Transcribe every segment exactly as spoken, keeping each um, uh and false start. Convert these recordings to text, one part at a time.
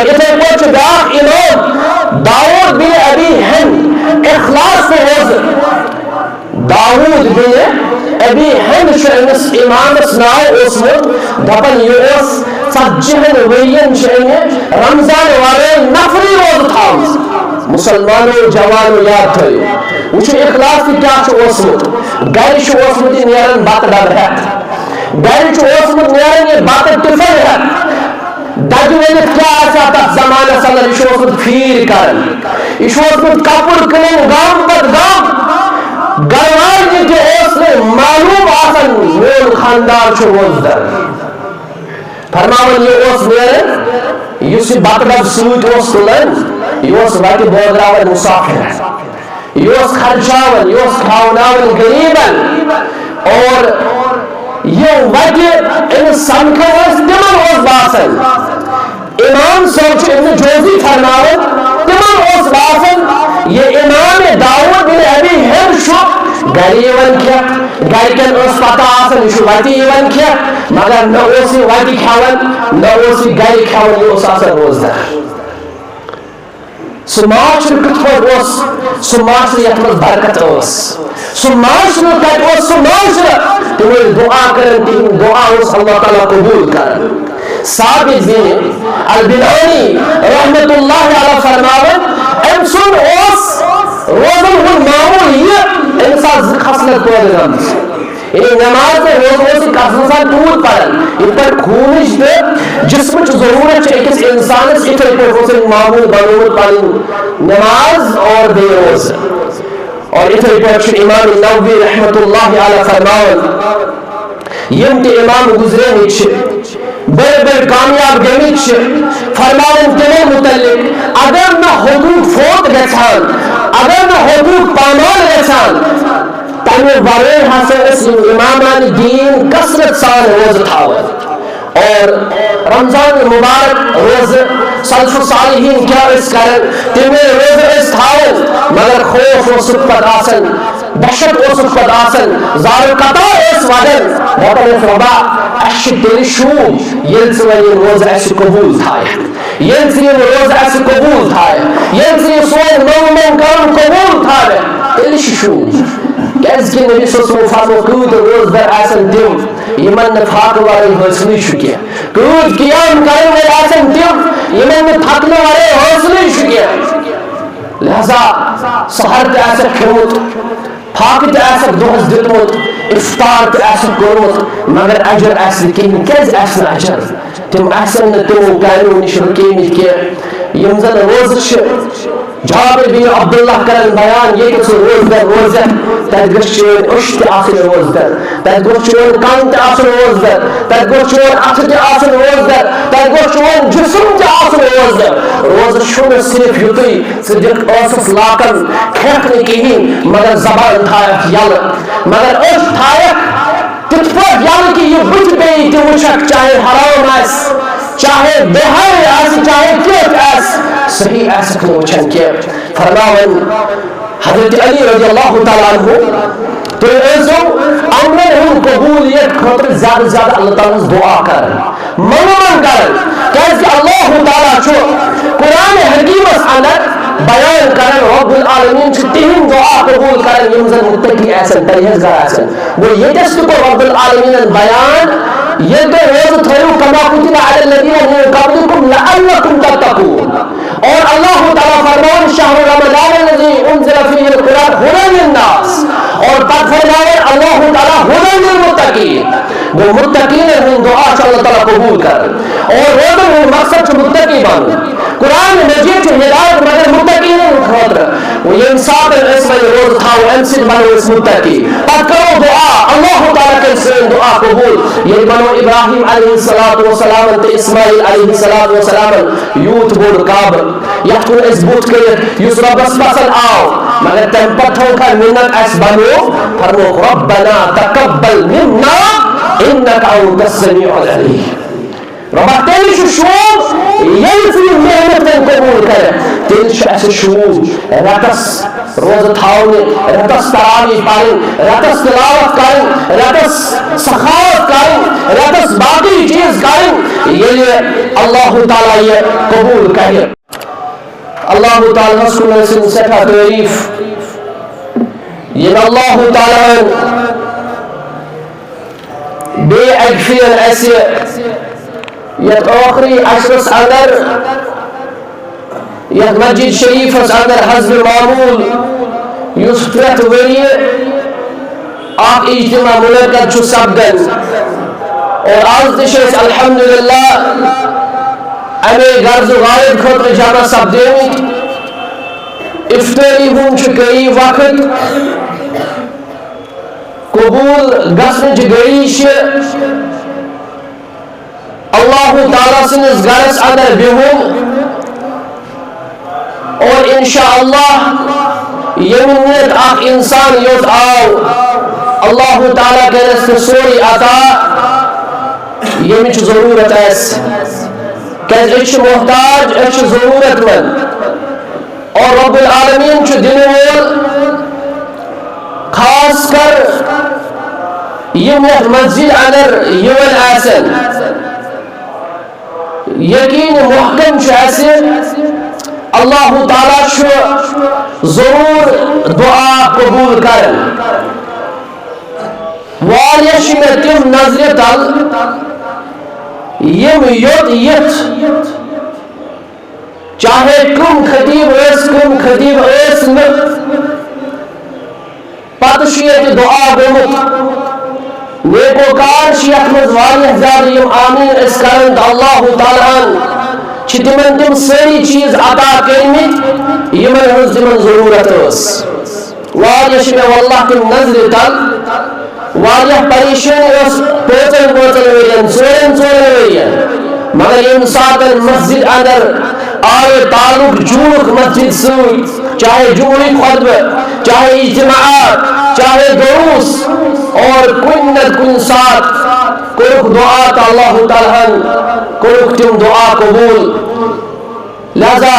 یِتھے پٲٹھۍ چھُ بیٛاکھ امام داوود بن ابی ہند، اخلاص تہٕ روزٕ۔ داوود بن ابی ہند چھُ أمِس امامس ناو اوسمُت، دپان یہِ اوس ژتجی ہن ؤرین چھِ أمۍ رمضان ورٲے نفلی روزٕ تھاومٕژ۔ مسلمانو جوانو یاد تھٲیِو، وٕچھِو اخلاص تہِ کیٛاہ چھُ اوسمُت۔ گرِ چھُ اوسمُت یہِ نیران بتہٕ ڈبہٕ ہٮ۪تھ، گرِ چھُ اوسمُت نیران یہِ بتہٕ ٹفن ہٮ۪تھ۔ دَگہِ ؤلِتھ کیٛاہ آسہِ ہا تَتھ زمانَس اندر؟ یہِ چھُ اوسمُت پھیٖر کران، یہِ چھُ اوسمُت کپُر کٕنان گام پتہٕ گام۔ گرٕ والنہِ تہِ اوس نہٕ معلوم آسان میون خاندار چھُ روزدر۔ فرماوان یہِ اوس نیران، یُس یہِ بتہٕ ڈبہٕ سۭتۍ اوس تُلان، یہِ اوس وتہِ بٲگراوان مسافر۔ یہِ اوس خرچاوان، یہِ اوس کھیاوناوان غریبن۔ اور یہِ وتہِ أمِس سمکھان ٲسۍ، تِمن اوس باسان، امام صٲب چھُ ابن جوزی فرماوان، تِمن اوس باسان، یہِ امام داؤد بن ابی ہند چھُ گرِ یِوان کھٮ۪تھ، گرِکٮ۪ن ٲس پتہ آسان، یہِ چھُ وتہِ یِوان کھٮ۪تھ، مگر نہ اوس یہِ وتہِ کھٮ۪وان، نہ اوس یہِ گرِ کھٮ۪وان، یہِ اوس آسان روزدار۔ سُہ معاشرٕ کِتھ پٲٹھۍ اوس؟ سُہ معاشرٕ یَتھ منٛز برکت ٲس۔ سُہ معاشرٕ کَتہِ اوس؟ سُہ معاشرٕ، تِم ٲسۍ دُعا کران، تِہُنٛد دُعا اوس اللہ تعالیٰ قبوٗل کران۔ ثابت بن البنانی رحمتہ اللہ علیہ فرماوان، أمۍ سُنٛد اوس روزن ہُنٛد معموٗل یہِ، أمِس آسہٕ زٕ خصلت پٲدٕ گٔمٕژ۔ یعنی نماز تہٕ روزٕ اوس یہِ کَتھ سان تیوٗت پَران، یِتھ پٲٹھۍ خوٗنٕچ تہٕ جسمٕچ ضروٗرت چھِ أکِس اِنسانَس، یِتھَے پٲٹھۍ اوس أمۍ معموٗل بنوومُت پَنٕنۍ نماز اور بیٚیہِ روزٕ۔ اور یِتھَے پٲٹھۍ چھُ امام نووی رحمتہ اللہ علیہ فرماوان، یِم تہِ امام گُزریمٕتۍ چھِ، بٔڑۍ بٔڑۍ کامیاب گٔمٕتۍ چھِ، فرماوان تِمن متعلق، اگر نہٕ حقوق فوت گژھان، اگر نہٕ حقوق پامال گژھان، تمہِ ورٲے ہسا ٲسۍ یِم امامان دیٖن کثرت سان روزٕ تھاوان۔ اور رمضان مبارک روزٕ سلف صالحین کیٛاہ ٲسۍ کران، تِمے روزٕ ٲسۍ تھاوان، مگر خوف اوسُکھ پتہٕ آسان، دہشت اوسُکھ پتہٕ آسان، زارٕ قطار ٲسۍ ودان، دپان ٲسۍ، "رۄبا، اَسہِ چھِ تیٚلہِ شوٗب، ییٚلہِ ژٕ وۄنۍ یِم روزٕ اَسہِ قبوٗل تھایَکھ، ییٚلہِ ژٕ یِم روزٕ اَسہِ قبوٗل تھایَکھ، ییٚلہِ ژٕ یہِ سون نوٚو نوٚو کرُن قبوٗل تھایَکھ، تیٚلہِ چھِ شوٗب۔" کیٛازِ کہِ نبی صلی اللہ علیہ وسلم فرموو، کۭتۍ روزدار آسن تِم، یِمن نہٕ فاقہٕ ورٲے حٲصلٕے چھُ کینٛہہ، کۭتۍ قیام کرن وٲلۍ آسن تِم، یِمن نہٕ تھکنہٕ ورٲے حٲصلٕے چھُ کینٛہہ۔ لہذا سحر تہِ آسٮ۪کھ کھیوٚمُت، فاقہٕ تہِ آسٮ۪کھ دۄہس دیُتمُت، افطار تہِ آسٮ۪کھ کوٚرمُت، مگر اجر آسہِ نہٕ کِہیٖنۍ۔ کیٛازِ آسہِ نہٕ اجر؟ تِم آسن نہٕ تِمو کامیو نِش رُکیمٕتۍ کینٛہہ۔ یِم زن روزٕ چھِ، جابر بن عبداللہ کرن بیان، ییٚتہِ سُہ روزدر روزِ، تتہِ گٔژھ چٲنۍ أچھ تہِ آسٕنۍ روزدر، تتہِ گوٚژھ چون کن تہِ آسُن روزدر، تتہِ گوٚژھ چون اتھٕ تہِ آسُن روزدر، تتہِ گوٚژھ چون جسم تہِ آسُن روزدر۔ روزٕ چھُنہٕ صرف یُتُے ژٕ دِکھ ٲسس لاکن کھٮ۪کھ نہٕ کِہیٖنۍ، مگر زبان تھایَکھ یَلہٕ، مگر أچھ تھایَکھ تِتھ پٲٹھۍ یَلہٕ کہِ یہِ بٕتھِ بیٚیہِ تہِ وٕچھَکھ، چاہے حرام آسہِ، چاہے بے حیٲیی آسہِ، چاہے کینٛہہ تہِ آسہِ، صحیح آسٮ۪کھ نہٕ وٕچھان کینٛہہ۔ فرماوان حضرت علی رضی اللہ تعالیٰ عنہ، تُہۍ ٲسۍزیو عملن ہُنٛد قبوٗلیت خٲطرٕ زیادٕ زیادٕ اللہ تعالیٰ ہَس دُعا کران، منٛگہٕ منٛگ کران، کیٛازِ کہِ اللہ تعالیٰ چھُ قرآن حکیٖمس اندر بیان کران، رب العالمین چھُ تِہنٛد دُعا قبوٗل کران، یِم زن مُتقی آسن، پرہیزگار آسن۔ گوٚو ییٚتٮ۪س تہِ کوٚر رب العالمینن بیان، ییٚلہِ تُہۍ روزٕ تھٲیِو، کما کتب علی الذین من قبلکم لعلکم تتقون۔ اور اللہ تعالیٰ فرماوان، "شہر رمضان الذی انزل فیہ القرآن ہدی للناس"، اور پتہٕ فرماوان اللہ تعالیٰ، "ہدی للمتقین"۔ گوٚو متقین ہُنٛد دُعا چھُ اللہ تعالیٰ قبوٗل کران۔ اور روزن ہُنٛد مقصد چھُ متقی بنُن۔ قرآن مجید چھُ ہدایت مگر متقین ہٕنٛدِ خٲطرٕ۔ وۄنۍ ییٚمہِ ساتہٕ أسۍ وۄنۍ روزٕ تھاوو، اَمہِ سۭتۍ بنو أسۍ متقی۔ پتہٕ کرو دُعا، اللہ تعالیٰ کرِ سٲنۍ دُعا قبوٗل۔ ییٚلہِ بنو ابراہیم علیہ الصلوۃ والسلام تہٕ اسماعیل علیہ الصلوۃ والسلام یوٗت بوٚڑ کعبہٕ، یتھ کُن أسۍ بُتھ کٔرِتھ، یُس رۄبس پسند آو، مگر تمہِ پتہٕ تھوٚو کانٛہہ مِنت، اسہِ بنوو، فرمووُکھ، "ربنا تقبل منا انک انت السمیع العلیم۔" رۄبا، تیٚلہِ چھُ شوٗب، ییٚلہِ ژٕ یہِ محنت وۄنۍ قبوٗل کرکھ، تیٚلہِ چھُ اسہِ شوٗب رٮ۪تس روزٕ تھاونہِ، رٮ۪تس تراویح پرٕنۍ، رٮ۪تس تلاوت کرٕنۍ، رٮ۪تس سخاوت کرٕنۍ، رٮ۪تس باقٕے چیٖز کرٕنۍ، ییٚلہِ اللہ تعالیٰ یہِ قبوٗل کرِ۔ اللہ تعالیٰ ہس کُن ٲسِن سٮ۪ٹھاہ تعریٖف، ییٚلہِ اللہ تعالیٰ ہن بیٚیہِ اکہِ پھِرِ اسہِ یتھ ٲخری عشرس اندر، یتھ مسجد شریفس اندر حسب معمول، یُس پرٛٮ۪تھ ؤریہِ اکھ اجتماع منعقد چھُ سپدان، اور آز تہِ چھِ أسۍ الحمدللہ امے غرض و غایت خٲطرٕ جمع سپدیمٕتۍ۔ افطٲری ہُنٛد چھُ قریب وقت، قبوٗل گژھنٕچ گھڑی چھِ۔ اللہ تعالیٰ سٕنٛدِس گرس اندر بِہُن، اور انشاءاللہ ییٚمہِ نیت اکھ انسان یوٚت آو، اللہ تعالیٰ کرٮ۪س تہِ سورُے عطا، ییٚمِچ ضروٗرت آسہِ، کیازِ أسۍ چھِ محتاج، أسۍ چھِ ضروٗرت مند۔ اور رب العالمین چھُ دِنہٕ وول، خاص کر یِم یتھ مسجد اندر یِوان آسن، یقین محکم چھُ اسہِ، اللہ تعالیٰ چھُ ضروٗر دعا قبوٗل کران۔ واریاہ چھِ مےٚ تِم نظرِ تل، یِم یوٚت یِتھ، چاہے کم خطیب ٲسۍ، کم خطیب ٲسۍ نہٕ، پتہٕ چھُ ییٚتہِ دعا گوٚمُت۔ نیکوکار چھِ یتھ منٛز واریاہ زیادٕ، یِم آمیٖن ٲسۍ کران، تہٕ اللہ تعالیٰ ہن چھِ تِمن تِم سٲری چیٖز عطا کٔرمٕتۍ، یِمن ہٕنٛز تِمن ضروٗرت ٲس۔ واریاہ چھِ مےٚ واللہ تِم نظرِ تل، واریاہ پریشٲنی ٲس پانٛژن پانٛژن ؤرین، ژورن ژورن ؤرین۔ مگر ییٚمہِ ساتن مسجد اندر آیہِ تعلق جوڑُکھ مسجد سۭتۍ، چاہے جمعہٕکۍ خطبہٕ، چاہے اجتماعات، چاہے دروس، اور کُنہِ نتہٕ کُنہِ ساتہٕ کوٚرُکھ دعا تہٕ اللہ تعالیٰ ہن کوٚرُکھ تِم دعا قبوٗل۔ لہذا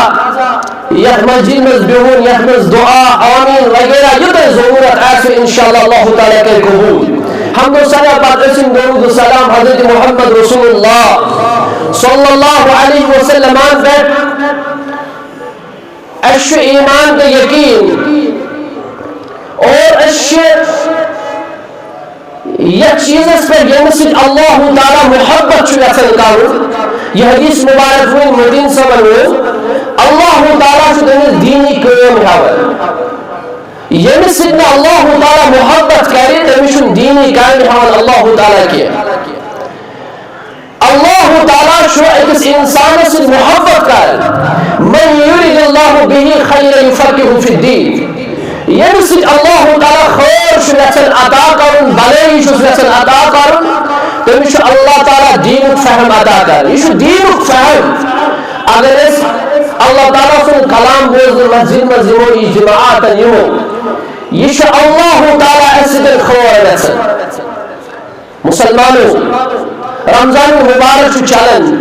یتھ مسجد منٛز بِہُن، یتھ منٛز دعا، آمین وغیرہ، یہِ تۄہہِ ضروٗرت آسہِ، انشاءاللہ اللہ تعالیٰ کرِ قبوٗل۔ حمد و ثنا پتہٕ ٲسِن درود و سلام حضرت محمد رسول اللہ صلی اللہ علیہ وسلم پٮ۪ٹھ۔ اسہِ چھُ ایمان تہٕ یقین، اور أسۍ چھِ یتھ چیٖزس پٮ۪ٹھ، ییٚمہِ سۭتۍ اللہ تعالیٰ محبت چھُ یژھان کرُن۔ یہِ حدیث مبارک وۄنۍ متین صٲبن ووٚن، اللہ تعالیٰ چھُ تٔمِس دیٖنی کٲم ہٮ۪وان۔ ییٚمہِ سۭتۍ نہٕ اللہ تعالیٰ محبت کرِ، تٔمِس چھُنہٕ دیٖنی کامہِ ہٮ۪وان اللہ تعالیٰ کینٛہہ۔ اللہ تعالیٰ چھُ أکِس اِنسانَس سۭتۍ محبت کران۔ من یرد اللہ بہ خیرا یفقہہ فی الدین۔ ییٚمہِ سۭتۍ اللہ تعالیٰ خٲر چھُ یژھان عطا کرُن، بھلٲیی چھُس یژھان عطا کرُن، تٔمِس چھُ اللہ تعالیٰ دیٖنُک فہم عطا کران۔ یہِ چھُ دیٖنُک فہم۔ اگر أسۍ اللہ تعالیٰ سُنٛد کلام بوزنہٕ مسجد منٛز یِمو، اجتماعاتن یِمو، یہِ چھُ اللہ تعالیٰ اَسہِ سۭتۍ خٲر یژھان۔ مسلمانو، رمضان المبارک چھُ چلان،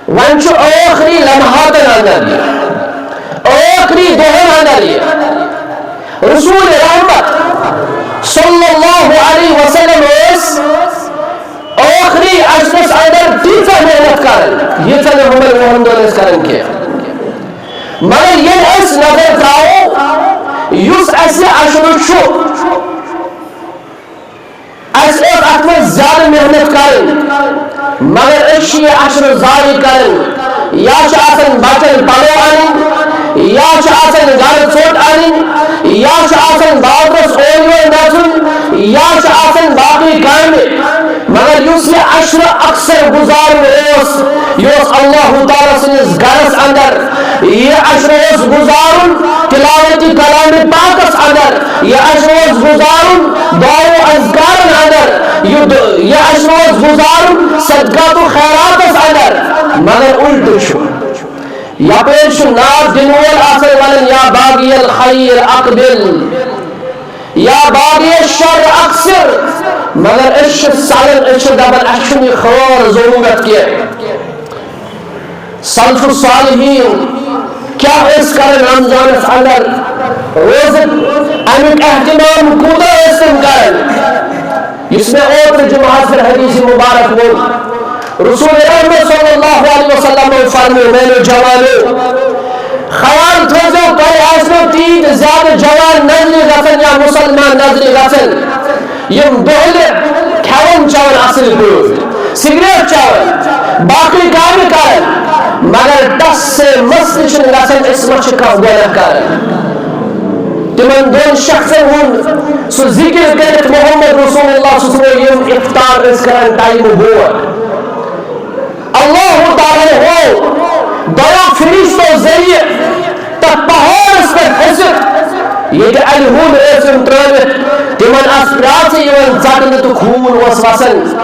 وۄنۍ چھُ ٲخری لمحاتن اندر، ٲخری دۄہن اندر یہِ۔ رسول رحمت صلی اللہ علیہ وسلم ٲسۍ ٲخری عشرس اندر تیٖژاہ محنت کران، ییٖژاہ نہٕ ہُمن وُہن دۄہن ٲسۍ کران کینٛہہ۔ مگر ییٚلہِ أسۍ نظر ترٛاوو، یُس اسہِ عشرٕ چھُ، اسہِ ٲس اتھ منٛز زیادٕ محنت کرٕنۍ، مگر أسۍ چھِ یہِ عشرٕ ضایع کرٕنۍ۔ یا چھِ آسان بچن پلو انٕنۍ، یا چھِ آسان گرٕ ژوٚٹ انٕنۍ، یا چھِ آسان بازرس اورٕ یورٕ گژھُن، یا چھِ آسان باقٕے کامہِ۔ مگر یُس یہِ عشرٕ اکثر گُزارُن اوس، یہِ اوس اللہ تعالیٰ سٕنٛدِس گرس اندر۔ یہِ عشرٕ اوس گُزارُن تلاوت کلام پاکس اندر، یہِ عشرٕ اوس گُزارُن دعا و اذکارن اندر، یہِ دُ-، یہِ عشرٕ اوس گُزارُن صدقات و خیراتس اندر۔ مگر الٹہٕ چھُ، یپٲرۍ چھُ نعت دِنہٕ وول آسان ونان، یا باغی الخیر اقبل، یا باغی الشر اقصر، مگر أسۍ چھِ سڑان، أسۍ چھِ دپان، اسہِ چھُنہٕ یہِ خٲر ضروٗرت کینٛہہ۔ سلف الصالحین کیٛاہ ٲسۍ کران رمضانس اندر؟ روزٕ اَمیُک اہتمام کوٗتاہ ٲسۍ تِم کران؟ یُس مےٚ اوترٕ جمعہس پٮ۪ٹھ حدیث مبارک ووٚن، رسول رحمت صلی اللہ علیہ وسلم فرموو، میانیو جوانو، خیال تھٲیزیو، تۄہہِ آسنو تیٖتۍ زیادٕ جوان نظرِ گژھان یا مسلمان نظرِ گژھان، یِم دۄہلہِ کھٮ۪وان چٮ۪وان اصل پٲٹھۍ، سگریٹ چٮ۪وان، باقٕے کامہِ کران، مگر ٹس سے مس تہِ چھِنہٕ گژھان أسۍ ما چھِ کانٛہہ گۄناہ کران۔ تِمن دۄن شخصن ہُنٛد سُہ ذکر کٔرِتھ محمد رسول اللہ صلی اللہ علیہ وسلم، یِم افطار ٲسۍ کران ٹایمہٕ برونٛٹھ۔ اللہ تعالیٰ ہو دۄیو فرشتو ذٔریعہٕ تتھ پہاڑس پٮ۪ٹھ کھٔسِتھ، ییٚتہِ الہِ ہُنٛد ٲسِم ترٲوِتھ، تِمن آسہٕ پرٛاژٕ یِوان ژٹنہٕ تہٕ خوٗن اوس وسان۔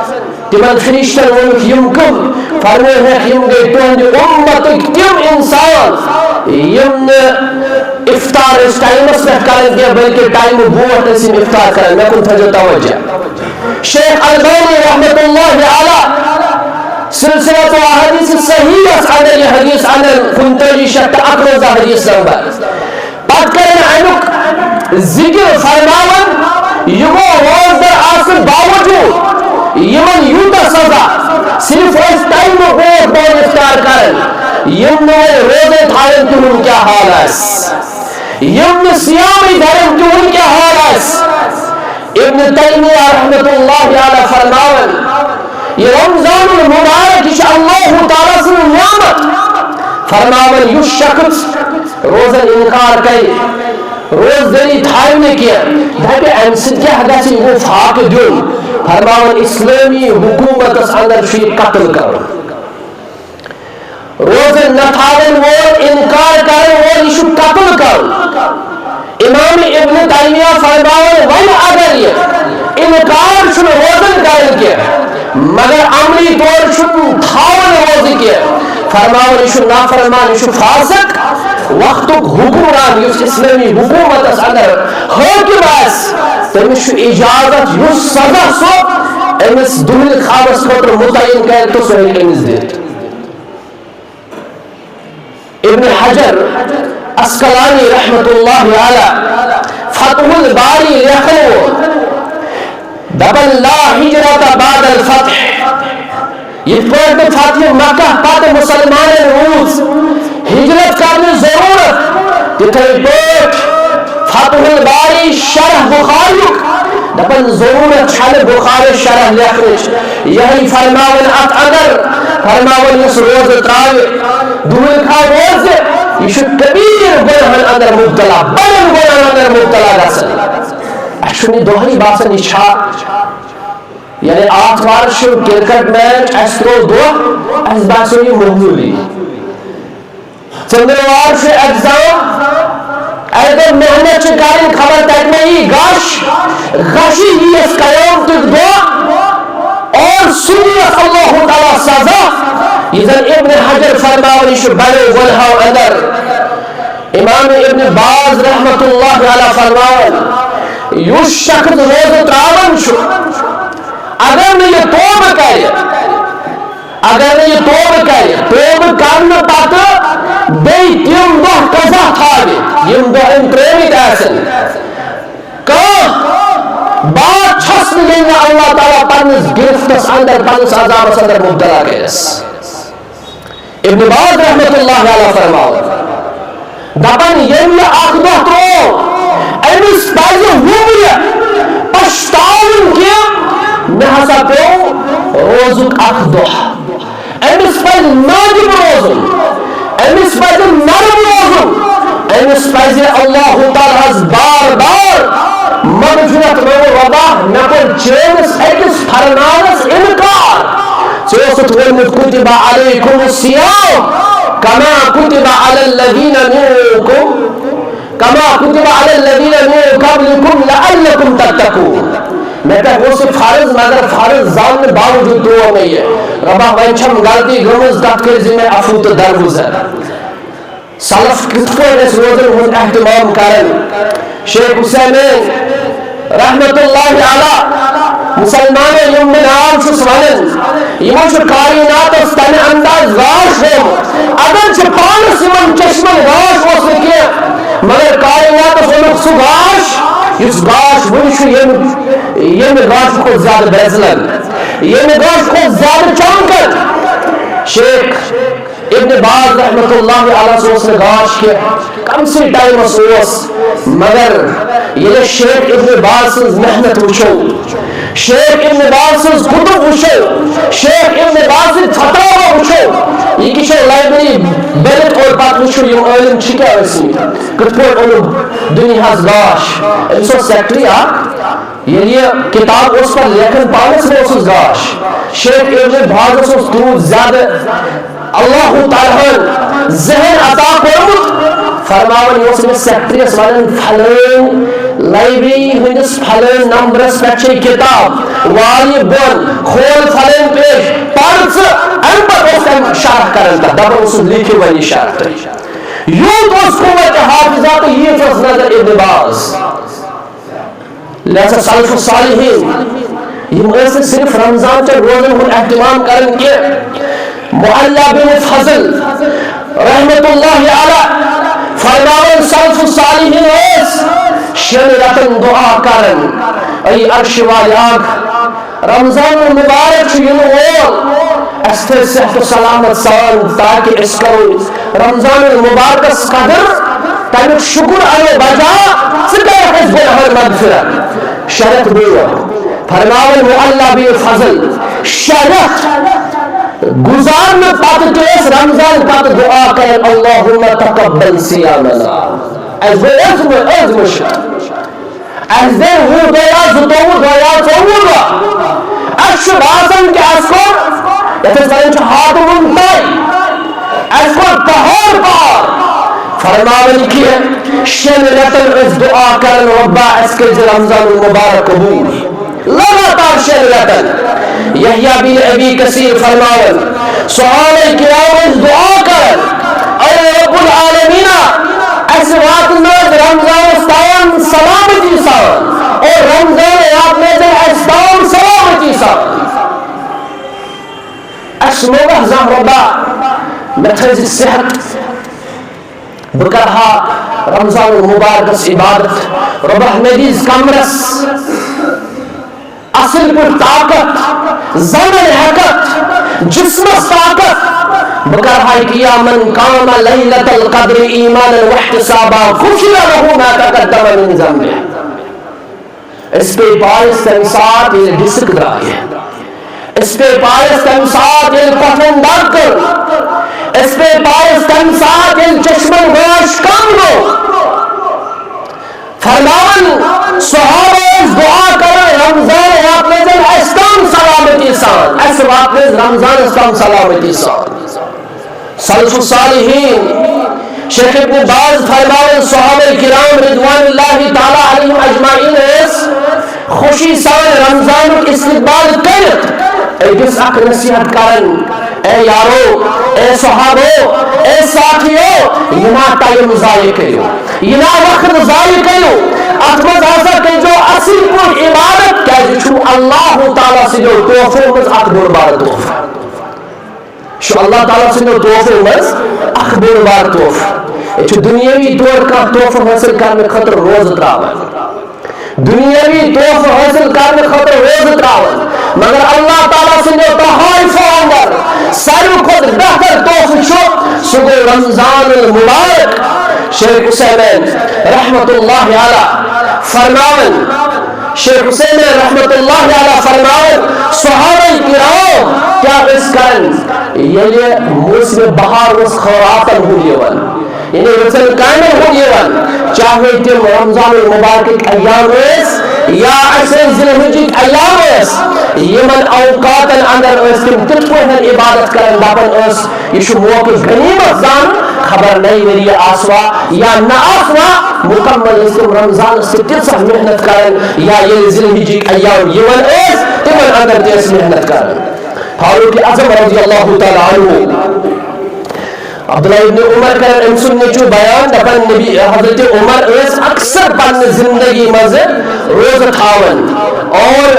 تِمن فرشتن ووٚنُکھ، یِم کٕم؟ فرمووہکھ، یِم گٔے تُہنٛدِ اُمتٕکۍ تِم انسان، یِم نہٕ افطار ٲسۍ ٹایمس پٮ۪ٹھ کران کینٛہہ، بلکہِ ٹایمہٕ برونٛٹھ ٲسۍ یِم افطار کران۔ مےٚ کُن تھٲیزیو توجہ۔ شیخ البانی رحمت اللہ علیہ سلسلہ تو احادیث صحیح اندر یہ حدیث انن، کُنتٲجی شیٚتھ تہٕ اَکوَنزاہ حدیث نمبر۔ پتہٕ کرن امیُک ذکر فرماون، یہِ گوٚو روزدار آسنہٕ باوجود یِمن یوٗتاہ سزا، صرف ٲسۍ ٹایمہٕ برونٛٹھ برونٛٹھ افطار کران، یِم نہٕ وۄنۍ روزے تھاون تِہُنٛد کیٛاہ حال آسہِ، یِم نہٕ صیامٕے دھرن تِہُنٛد کیٛاہ حال آسہِ۔ ابن تیمیہ رحمت اللہ علیہ فرماون، یہ رمضان المبارک، یہ اللہ تعالیٰ سٕنٛز نعمت۔ فرماون، یُس شخص روزن انکار کرِ، روزدٲری تھاوِ نہٕ کینٛہہ، دپہِ، امہِ سۭتۍ کیٛاہ گژھِ؟ یہِ گوٚو فاقہٕ دیُن۔ فرماوان، اسلٲمی حکوٗمتس اندر چھُ یہِ قتل کرُن۔ روزن نہ تھاون وول، انکار کرن وول، یہِ چھُ قتل کرُن۔ امام ابن تیمیہ فرماوان، وۄنۍ اگر یہِ انکار چھُنہٕ روزن کران کینٛہہ، مگر عملی طور چھُنہٕ تھاوان روزٕ کینٛہہ، فرماوان، یہِ چھُ نافرمان، یہِ چھُ فاسق۔ وقتُک حکمران، یُس اسلٲمی حکوٗمتس اندر حٲکم آسہِ، تٔمِس چھُ اجازت یُس سزا سُہ أمِس دُہلہِ خوابس خٲطرٕ متعین کرِ تہٕ سُہ ہیٚکہِ أمِس دِتھ۔ ابن حجر عسقلانی رحمت اللہ علیہ فتح الباری لیکھن وول، دپان، لا ہجرت بعد الفتح، یِتھ پٲٹھۍ نہٕ فتح مکہ پتہٕ مسلمانن روٗز ہجرت کرنٕچ ضرورت، تِتھے پٲٹھۍ فتح الباری شرح بخاریُک دپان، ضرورت چھنہٕ بخاری شرح لیکھنٕچ۔ یہے فرماوان اتھ اندر، فرماوان، یُس روزٕ تراوِ، دُہٕلۍ کھا روزِ، یہِ چھُ کبیر گناہن اندر مبتلا، بڑن گناہن اندر مبتلا گژھان۔ اسہِ چھُنہٕ یہِ دۄہے باسان، یہِ چھا یعنی آتھوار چھُ کرکٹ میچ، اسہِ ترٛوو دۄہ، اسہِ باسیو یہِ معموٗلی۔ ژٔنٛدٕروار چھُ ایگزام، اگر محنت چھِ کرٕنۍ، خبر تتہِ ما یی غش، غشی ییٖیس قیامتُک دۄہ اور سُہ دِیس اللہ تعالیٰ سزا۔ یہِ زن ابن حجر فرماوان، یہِ چھُ بڑیو گۄنہو اندر۔ امام ابن باز رحمت اللہ علیہ فرماوان، یُس شخص روزٕ تراوان چھُ، اگر نہٕ یہِ توبہٕ کرِ، اگر نہٕ یہِ توبہٕ کرِ، توبہٕ کرنہٕ پتہٕ بیٚیہِ تِم دۄہ قضا تھاوِ، یِم دۄہ أمۍ ترٲومٕتۍ آسن، کانٛہہ بات چھس نہٕ، ییٚلہِ نہٕ اللہ تعالیٰ پننِس گرفتس اندر، پننِس عذابس اندر مبتلا کرٮ۪س۔ ابن باز رحمت اللہ علیہ فرماوان، دپان، ییٚمۍ یہِ اکھ دۄہ ترٛوو، أمِس پزِ وُمرِ پشتاوُن کہِ مےٚ ہسا پیوٚو روزُک اکھ دۄہ۔ أمِس پزِ نادم روزُن، أمِس پزِ نرم روزُن، أمِس پزِ اللہ تعالیٰ ہس بار بار مغفرت منٛگُن، رۄبا، مےٚ کوٚر چٲنِس أکِس فرمانس انکار۔ ژےٚ اوسُتھ ووٚنمُت، کتب علیکم الصیام کما کتب علی الذین منکم، کما کتب علی الذین من قبلکم لعلکم تتقون۔ مےٚ پٮ۪ٹھ اوس یہِ فرض، مگر فرض زاننہٕ باوجود ترٛوو مےٚ یہِ۔ رۄبا، وۄنۍ چھم غلطی گٔمٕژ، تتھ کٔرۍ زِ مےٚ عفو تہٕ درگُزر۔ سلف کِتھ پٲٹھۍ ٲسۍ روزن ہُنٛد اہتمام کران؟ شیخ عثیمین رحمت اللہ علیہ مسلمانو یِم بہٕ ناو چھُس ونان، یِمو چھُ کائناتس تمہِ انداز گاش ہومُت۔ اگر چھِ پانس یِمن چشمن گاش اوس نہٕ کینٛہہ، مگر کائناتس سُہ گاش، یُس گاش وُنہِ چھُ ییٚمہِ، ییٚمہِ گاشہٕ کھۄتہٕ زیادٕ برٛزلان، ییٚمہِ گاشہٕ کھۄتہٕ زیادٕ چمکان۔ شیخ ابن باز رحمتہ اللہ علیہ اوس نہٕ گاش کینٛہہ، کم سے ٹایمس اوس، مگر ییٚلہِ شیخ ابن باز سٕنٛز محنت وٕچھو، شیخ ابن باز سٕنٛز کُتُب وٕچھو، شیخ ابن باز سٕنٛز فتاوا وٕچھو، یہِ کہِ چھو لائبریری بٔرِتھ اور پتہٕ وٕچھو یِم عٲلِم چھِ کیٛاہ ٲسمٕتۍ، کِتھ پٲٹھۍ اوٚنُکھ دُنیاہس گاش۔ أمِس اوس سیکرٹری اکھ، ییٚلہِ یہِ کِتاب اوس پتہٕ لیکھان پانس، مےٚ اوسُس گاش۔ شیخ ابن بازس اوس تیوٗت زیادٕ اللہ تعالیٰ ہن ذہن عطا کوٚرمُت، فرماوان یہِ اوس أمِس سیکرٹریس ونان، فلٲنۍ لائبریری ہٕنٛدِس فلٲنۍ نمبرس پٮ۪ٹھ چھے کِتاب، وال یہِ بۄن، کھول فلٲنۍ پیج، پر ژٕ۔ امہِ پتہٕ اوس تٔمۍ شرح کران تتھ، دپان اوسُس، لیکھِو وۄنۍ یہِ شرح تُہۍ۔ یوٗت اوس قوت حافظہ تہٕ ییٖژ ٲس نظر ابن باز۔ لہذا سلف صالحین، یِم ٲسۍ نہٕ صرف رمضان چٮ۪ن روزن ہُنٛد اہتمام کران کینٛہہ۔ معلیٰ بن فضل رحمت اللہ علیہ فرماوان، سلف صالحین ٲسۍ شٮ۪ن رٮ۪تن دعا کران، اے عرش والہِ آگ، رمضان المبارک چھُ یِنہٕ وول، اَسہِ تھٲے صحت و سلامت سان، تاکہِ أسۍ کرو رمضان المبارکس قدر، تَمیُک شُکر اَنو بجا، ژٕ کَرَکھ اَسہِ گۄناہَن مغفرت۔ شےٚ رٮ۪تھ برونٛٹھ فرماوان معلیٰ بن فضل، شےٚ رٮ۪تھ گُزارنہٕ پتہٕ تہِ ٲسۍ رمضان پتہٕ دعا کران، اللہم تقبل صیامنا۔ اَسہِ گوٚو عزم، عزم چھُ۔ اَسہِ گٔے وُہ دۄہ یا زٕتووُہ دۄہ یا ژوٚوُہ دۄہ۔ اَسہِ چھُ باسان کہِ اَسہِ کوٚر، یَتھ أسۍ وَنان چھِ، ہاتہٕ وُن طے۔ اَسہِ کوٚر پہاڑ پار۔ فرماوان کہِ شٮ۪ن رٮ۪تن ٲسۍ دُعا کران، رۄبا، اَسہِ کٔرۍ زِ رمضان المبارک قبوٗل۔ لگاتار شٮ۪ن رٮ۪تن۔ یحییٰ بن ابی کثیر فرماوان، صحابہ کرام ٲسۍ دعا کران، اے رب العالمینا، اَسہِ واتنٲوِتھ رمضانس تام سلامتی سان، اور رمضان واتنٲوِتھ اَسہِ تام سلامتی سان۔ اَسہِ منٛگہ زانٛہہ، رۄبا، مےٚ تھٲوزِ صحت، بہٕ کرٕ ہا رمضان المبارکس عبادت، رۄبا، مےٚ دِژ کمرس اصل پٲٹھۍ طاقت، زنٛگن ہٮ۪کتھ، جسمس طاقت۔ بہٕ کرٕ ہا قیام من قام لیلة القدر ایمانا واحتسابا غفر له ما تقدم من ذنبه۔ أسۍ پیٚیہِ پایس تمہِ ساتہٕ ییٚلہِ ڈسک درٛایہِ۔ أسۍ پیٚیہِ پایس تمہِ ساتہٕ ییٚلہِ کۄٹھٮ۪ن دگ کٔر۔ أسۍ پیٚیہِ پایس تمہِ ساتہٕ ییٚلہِ چشمن گاش کم گوٚو۔ فرماوان، صحابہ ٲسۍ دعا کران، رمضان واتنٲوزٮ۪ن اَسہِ تام سلامتی سان، اَسہِ واتنٲوزِ رمضانس تام سلامتی سان۔ سلف صالحین، شیخ ابن باز فرماوان، صحابہ کرام رضوان اللہ تعالیٰ علیہم اجمعین ٲسۍ خوشی سان رمضانُک استقبال کٔرِتھ أکِس اکھ نصیحت کران، اے یارو، اے صحابو، اے ساتھیو، یہِ نا ٹائم ضائع کٔرِو، یہِ نا وقت ضائع کٔرِو، اتھ منٛز ہسا کٔرۍزیو اصل پٲٹھۍ عبادت، کیازِ چھُو اللہ تعالیٰ سٕنٛدیو تحفو منٛز اکھ بوٚڑ بارٕ تحفہٕ۔ چھُ اللہ تعالیٰ سٕنٛدیو تحفو منٛز اکھ بوٚڑ بارٕ تحفہٕ۔ یہِ چھُ دُنیٲوی طور کانٛہہ تحفہٕ حٲصِل کرنہٕ خٲطرٕ روزٕ ترٛاوان۔ دُنیٲوی تحفہٕ حٲصِل کرنہٕ خٲطرٕ روزٕ ترٛاوان۔ مگر اللہ تعالیٰ سٕنٛدیو تحائفو اندر ساروی کھۄتہٕ بہتر تحفہٕ چھُ، سُہ گوٚو رمضان المبارک۔ شیخ عثیمین رحمت اللہ علیہ فرماوان، شیخ حسین رحمت اللہ علیہ فرماوان، صحابہ کرام کیٛاہ ٲسۍ کران؟ ییٚلہِ موسم بہار اوس خٲراتن ہُنٛد یِوان، یعنی رٕژن کامٮ۪ن ہُنٛد یِوان، چاہے تِم رمضان المبارکٕکۍ ایام ٲسۍ یا اَسہِ ذی الحجٕکۍ ایام ٲسۍ، یِمن اوقاتن اندر ٲسۍ تِم تِتھ پٲٹھۍ عبادت کران، دپان ٲسۍ، یہِ چھُ موقعہٕ غنیمت زانُن، خبر نَیہِ ؤریہِ آسوا یا نہ آسوا، مکمل ٲسۍ تِم رمضانس تہِ تیٖژاہ محنت کران، یا ییٚلہِ ذی الحجٕکۍ ایام یِوان ٲسۍ، تِمن اندر تہِ ٲسۍ محنت کران۔ فاروق اعظم رضی اللہ تعالیٰ عنہ، عبداللہ ابن عمر کران أمۍ سُنٛد نیٚچوٗ بیان، دپان نبی حضرت عمر ٲسۍ اکثر پننہِ زندگی منٛز روزٕ تھاوان، اور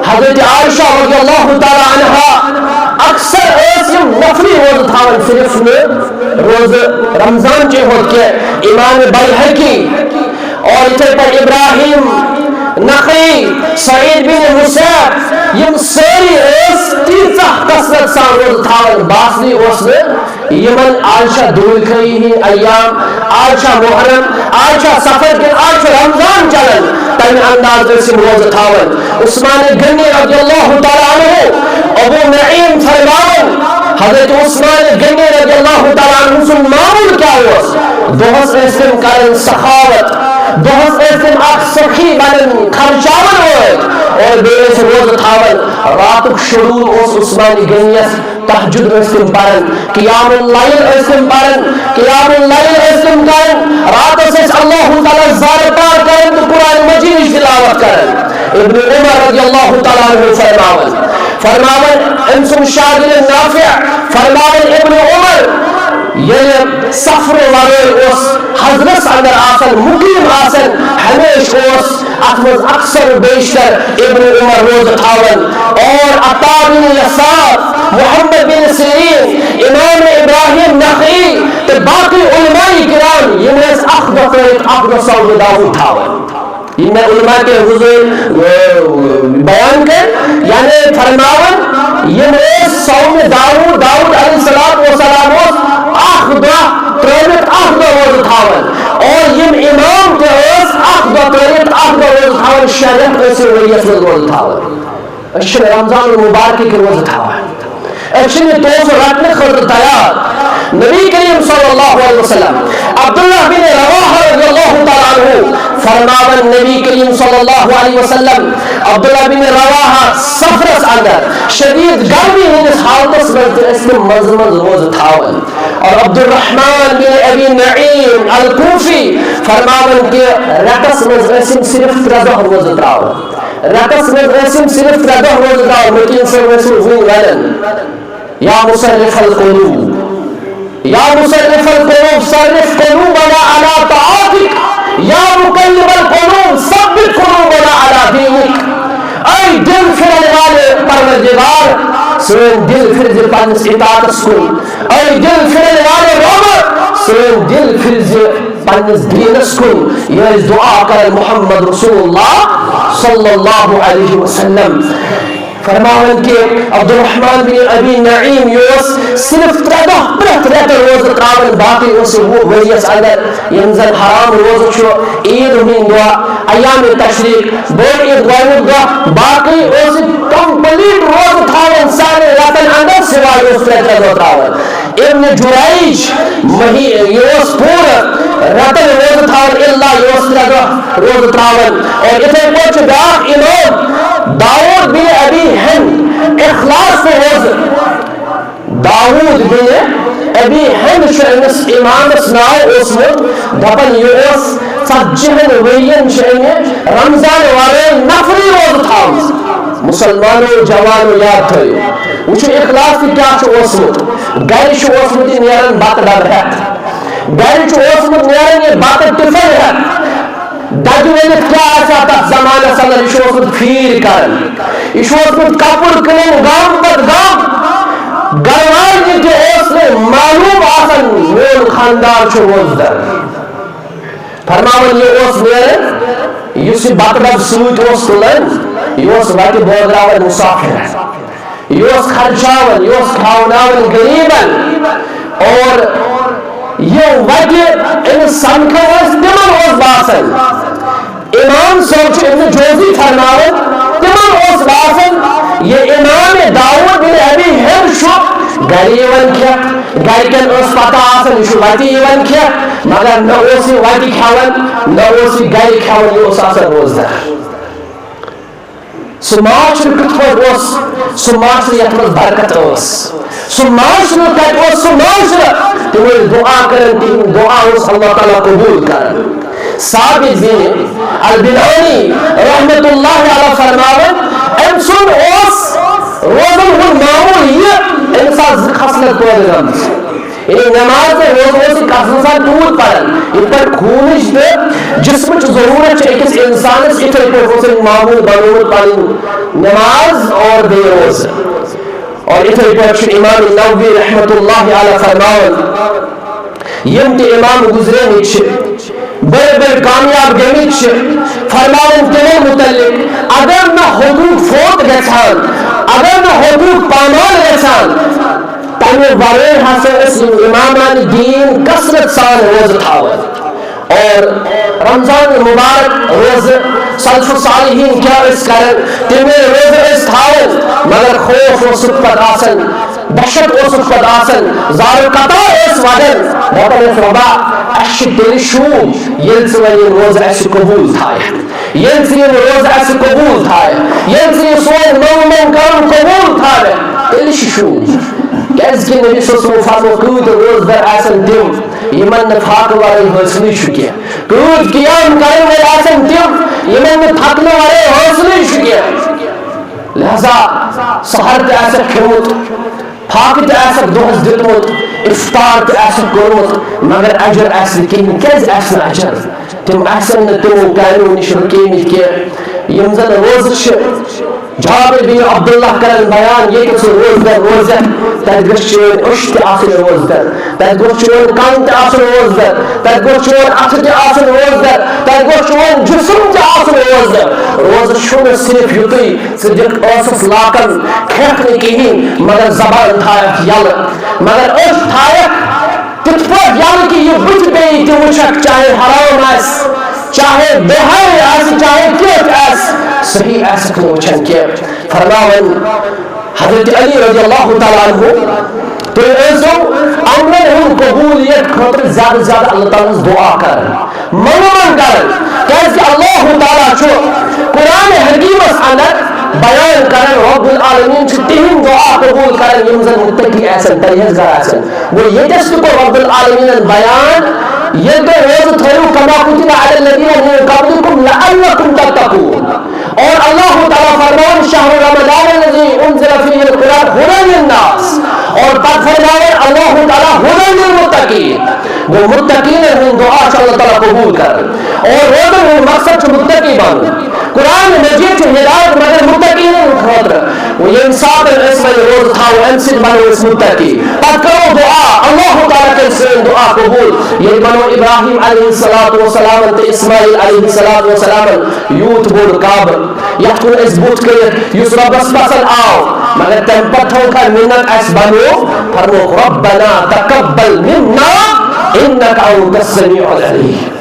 حضرت عائشہ رضی اللہ تعالیٰ عنہا اکثر ٲس یِم نفلی روزٕ تھاوان، صرف نہٕ روزٕ رمضان چہِ ہوت کینٛہہ۔ امام بیہقی اور یِتھے پٲٹھۍ ابراہیم نخعی، سعید بن مسیب، یِم سٲری ٲسۍ تیٖژاہ کثرت سان روزٕ تھاوان، باسنٕے اوس نہٕ یِمن آز چھا دھوٗلۍ خٲہی ہِنٛدۍ ایام، آز چھا محرم، آز چھا صفر کِنہٕ آز چھُ رمضان چلان، تَمہِ انداز ٲسۍ یِم روزٕ تھاوان۔ عثمان غنی رضی اللہ تعالیٰ عنہ، ابو نعیم فرماوان، حضرت عثمان غنی رضی اللہ تعالیٰ عنہ سُنٛد معمول کیٛاہ اوس؟ دۄہس ٲسۍ تِم کران سخاوت، دۄہس ٲسۍ تِم اکھ سخی بنان، خرچاون وٲلۍ، اور بیٚیہِ ٲسۍ روزٕ تھاوان۔ راتُک شڈول اوس عثمان غنیس، تہجد ٲسۍ تِم پران، قیام اللیل ٲسۍ تِم پران، قیام اللیل ٲسۍ تِم کران۔ راتس ٲسۍ اللہ تعالیٰ زارٕ پار کران تہٕ قرآن مجیدٕچ تلاوت کران۔ ابن عمر رضی اللہ تعالیٰ عنہ فرماوان، فرماوان أمۍ سُنٛد شاگرد نافع، فرماوان ابن عمر، ییٚلہِ سفرٕ ورٲے اوس حضرس اندر آسان، مقیم آسان، ہمیشہِ اوس اتھ منٛز اکثر و بیشتر ابن عمر روزٕ تھاوان۔ اور عطا بن یسار، محمد بن سیرین، امام ابراہیم نخعی تہٕ باقی علماء کرام، یِم ٲسۍ اکھ دۄہ ترٲوِتھ اکھ دۄہ صوم داوود تھاوان۔ یِم مےٚ علماء کے حضور، اہ، بیان کٔر، یعنی فرماوان، یِم ٲسۍ صوم داوود، داوود علیہ الصلوۃ والسلام اوس اکھ دۄہ ترٲوِتھ اکھ دۄہ روزٕ تھاوان، اور یِم امام تہِ ٲسۍ اکھ دۄہ ترٲوِتھ اکھ دۄہ روزٕ تھاوان، شیٚیہِ رٮ۪تھ ٲسۍ یِم ؤریَس منٛز روزٕ تھاوان۔ أسۍ چھِنہٕ رمضان المبارکٕکۍ روزٕ تھاوان۔ أسۍ چھِنہٕ تحفہٕ رٹنہٕ خٲطرٕ تیار۔ نبی کریم صلی اللہ علیہ وسلم، عبداللہ بن رواحہ رضی اللہ تعالیٰ عنہ فرماوان، نبی کریم صلی اللہ علیہ وسلم، عبداللہ بن رواحہ سفرس اندر شدید گرمی ہٕنٛدِس حالتس منٛز تہِ ٲسۍ تِم منٛزٕ منٛزٕ روزٕ تھاوان۔ اور عبدالرحمن بن ابی نعیم الکوفی فرماوان کہِ رٮ۪تس منٛز ٲسۍ یِم صرف ترٛےٚ دۄہ روزٕ ترٛاوان۔ رٮ۪تس منٛز ٲسۍ یِم صرف ترٛےٚ دۄہ روزٕ ترٛاوان، مٔکیٖن صٲب ٲسۍ وۄنۍ ونان، یا مصرف القلوب، یا مصرف القلوب، صرف قلوبنا علی طاعتک، یا مقلب القلوب، ثبت قلوبنا علی دینک۔ اے دل پھرن والے پروردگار، سٲنۍ دل پھر زِ پننِس اطاعتس کُن۔ اے دل پھرن والے رب، سٲنۍ دل پھر زِ پننِس دینس کُن۔ یہِ ٲسۍ دعا کران محمد رسول اللہ صلی اللہ علیہ وسلم۔ فرماوان کہِ عبدالرحمن بن ابی نعیم یہِ اوس صرف ترٛےٚ دۄہ پرٛٮ۪تھ رٮ۪تہٕ روزٕ ترٛاوان، باقٕے اوس یہِ وُہ ؤریَس اندر، یِم زن حرام روزٕ چھُ، عیٖد ہٕنٛدۍ دۄہ، ایام تشریق، بٔڑ عیٖد، گۄڈٕنیُک دۄہ، باقٕے اوس یہِ complete روزٕ تھاوان سارے رٮ۪تن اندر، سوائے اوس ترٛےٚ ترٛےٚ دۄہ ترٛاوان۔ ابن جریج مہی-، یہِ اوس پوٗرٕ رٮ۪تن روزٕ تھاوان، الا یہِ اوس ترٛےٚ دۄہ روزٕ ترٛاوان۔ اور یِتھے پٲٹھۍ چھُ بیٛاکھ امام داوود بن ابی ہند، اخلاص تہٕ روزٕ۔ داوود بن ابی ہند چھُ أمِس امامس ناو اوسمُت، دپان یہِ اوس ژتجی ہن ؤرین چھِ أمۍ رمضان ورٲے نفری روزٕ تھاومٕژ۔ مسلمانو جوانو یاد تھٲیِو، وٕچھِو اخلاص تہِ کیٛاہ چھُ اوسمُت۔ گرِ چھُ اوسمُت یہِ نیران بتہٕ ڈبہٕ ہٮ۪تھ، گرِ چھُ اوسمُت نیران یہِ بتہٕ ٹفن ہٮ۪تھ۔ دَگہِ ؤلِتھ کیٛاہ آسہِ ہا تَتھ زمانَس اَندَر؟ یہِ چھُ اوسمُت پھیٖرۍ کَران، یہِ چھُ اوسمُت کَپُر کٕنان گام پَتہٕ گام۔ گَرٕ والنہِ تہِ اوس نہٕ معلوٗم آسان میون خانٛدار چھُ روزدَر۔ فرماوان یہِ اوس نیران، یُس یہِ بَتہٕ ڈَبہٕ سۭتۍ اوس تُلان، یہِ اوس وَتہِ بٲگراوان مُسافِر۔ یہِ اوس خرچاوان، یہِ اوس کھیاوناوان غریبن۔ اور یہِ وتہِ أمِس سمکھان ٲسۍ، تِمن اوس باسان، امام صٲب چھُ ابن جوزی فرماوان، تِمن اوس باسان، یہِ امام داؤد بن ابی ہند چھُ گرِ یِوان کھٮ۪تھ، گرِکٮ۪ن ٲس پتہ آسان، یہِ چھُ وتہِ یِوان کھٮ۪تھ، مگر نہ اوس یہِ وتہِ کھٮ۪وان، نہ اوس یہِ گرِ کھٮ۪وان، یہِ اوس آسان روزدار۔ سُہ معاشرٕ کِتھ پٲٹھۍ اوس؟ سُہ معاشرٕ یَتھ منٛز برکت ٲس۔ سُہ معاشرٕ کَتہِ اوس؟ سُہ معاشرٕ، تِم ٲسۍ دُعا کران، تِہُنٛد دُعا اوس اللہ تعالیٰ قبوٗل کران۔ ثابت بن البنانی رحمتہ اللہ علیہ فرماوان، أمۍ سُنٛد اوس روزن ہُنٛد معموٗل یہِ، أمِس آسہٕ زٕ خصلت پٲدٕ گٔمٕژ۔ یعنی نماز تہٕ روزٕ اوس یہِ کثرت سان تیوٗت پران، یِتھ پٲٹھۍ خوٗنٕچ تہٕ جسمٕچ ضروٗرت چھِ أکِس اِنسانَس، یِتھَے پٲٹھۍ اوس أمۍ معموٗل بنوومُت پنٕنۍ نماز اور بیٚیہِ روزٕ۔ اور یِتھے پٲٹھۍ چھُ امام نووی رحمت اللہ علیہ فرماوان، یِم تہِ امام گزریمٕتۍ چھِ، بٔڑۍ بٔڑۍ کامیاب گٔمٕتۍ چھِ، فرماوان تِمن متعلق، اگر نہٕ حقوق فوت گژھان، اگر نہٕ حقوق پامال گژھان، تمہِ ورٲے ہسا ٲسۍ یِم امامان دین کثرت سان روزٕ تھاوان۔ اور رمضان المبارک روزٕ سلف صالحین کیا ٲسۍ کران، تِمے روزٕ ٲسۍ تھاوان، مگر خوف اوسُکھ پتہٕ آسان، دہشت اوسُکھ پتہٕ آسان، زارٕ قطار ٲسۍ ودان، دپان ٲسۍ، "رۄبا، اَسہِ چھِ تیٚلہِ شوٗب، ییٚلہِ ژٕ وۄنۍ یِم روزٕ اَسہِ قبوٗل تھایَکھ، ییٚلہِ ژٕ یِم روزٕ اَسہِ قبوٗل تھایَکھ، ییٚلہِ ژٕ یہِ سون نوٚو نوٚو کرم قبوٗل تھایَکھ، تیٚلہِ چھِ شوٗب۔" کیازِ کہِ نبی صلی اللہ علیہ وسلم فرمو، کۭتۍ روزدار آسن تِم، یِمن نہٕ فاقہٕ ورٲے حٲصلٕے چھُ کینٛہہ۔ کۭتۍ قیام کرن وٲلۍ آسن تِم، یِمن نہٕ تھکنہٕ ورٲے حٲصلٕے چھُ کینٛہہ۔ لہذا سحر تہِ آسٮ۪کھ کھیوٚمُت، فاقہٕ تہِ آسٮ۪کھ دۄہس دیُتمُت، افطار تہِ آسٮ۪کھ کوٚرمُت، مگر اجر آسہِ نہٕ کِہیٖنۍ۔ کیازِ آسہِ نہٕ اجر؟ تِم آسن نہٕ تِمو کامیو نِش رُکیمٕتۍ کینٛہہ۔ یِم زن روزٕ چھِ، جابر بن عبداللہ کرن بیان، ییٚتہِ سُہ روزدر روزن، تتہِ گٔژھ چٲنۍ أچھ تہِ آسٕنۍ روزدر، تتہِ گوٚژھ چون کن تہِ آسُن روزدر، تتہِ گوٚژھ چون اتھٕ تہِ آسُن روزدر، تتہِ گوٚژھ چون جسم تہِ آسُن روزدر۔ روزٕ چھُنہٕ صرف یُتُے ژٕ دِکھ ٲسس لاکن، کھٮ۪کھ نہٕ کِہیٖنۍ، مگر زبان تھایکھ یلہٕ، مگر أچھ تھایکھ تِتھ پٲٹھۍ یلہٕ کہِ یہِ بٕتھِ بیٚیہِ تہِ وٕچھکھ، چاہے حرام آسہِ، چاہے دۄہے آسہِ، چاہے کینٛہہ تہِ آسہِ، صحیح آسکھ نہٕ وٕچھان کینٛہہ۔ فرماوان حضرت علی رضی اللہ تعالیٰ عنہ، تُہۍ ٲسِو عملن ہُنٛد قبولیت خٲطرٕ زیادٕ زیادٕ اللہ تعالیٰ ہس دعا کران، منگان کران، کیازِ کہِ اللہ تعالیٰ چھُ قرآن حکیمس اندر بیان کران، رب العالمین چھُ تِہنٛد دعا قبول کران، یِم زن متقی آسن، پرہیزگار آسن۔ گوٚو ییٚتٮ۪س تہِ کوٚر رب العالمینن بیان، ییٚلہِ تُہۍ روزٕ تھٲیِو، کما کتب علی الذین من قبلکم لعلکم تتقون۔ اور اللہ تعالیٰ فرماوان، شہر رمضان الذی انزل فیہ القرآن ہدی للناس۔ اور پتہٕ فرماوان اللہ تعالیٰ ہدی للمتقین۔ گوٚو متقین ہُنٛد دعا چھُ اللہ تعالیٰ قبول کران۔ اور روزن ہُنٛد مقصد چھُ متقی بنُن۔ قرآن مجید چھُ ہدایت مگر متقین ہٕنٛدِ خٲطرٕ۔ وۄنۍ ییٚمہِ ساتہٕ أسۍ وۄنۍ روزٕ تھاوو، اَمہِ سۭتۍ بنو أسۍ متقی۔ پتہٕ کرو دعا، اللہ تعالیٰ کرِ سٲنۍ دعا قبول۔ ییٚلہِ بنو ابراہیم علیہ الصلوۃ والسلام تہٕ اسماعیل علیہ الصلوۃ والسلام یوٗت بوٚڑ کعبہٕ، یتھ کُن أسۍ بُتھ کٔرِتھ یُس رۄبس پسند آو، مگر تمہِ پتہٕ تھوٚوکھا منت اَسہِ بنو، فرمووُکھ، "ربنا تقبل منا انک انت السمیع العلیم۔"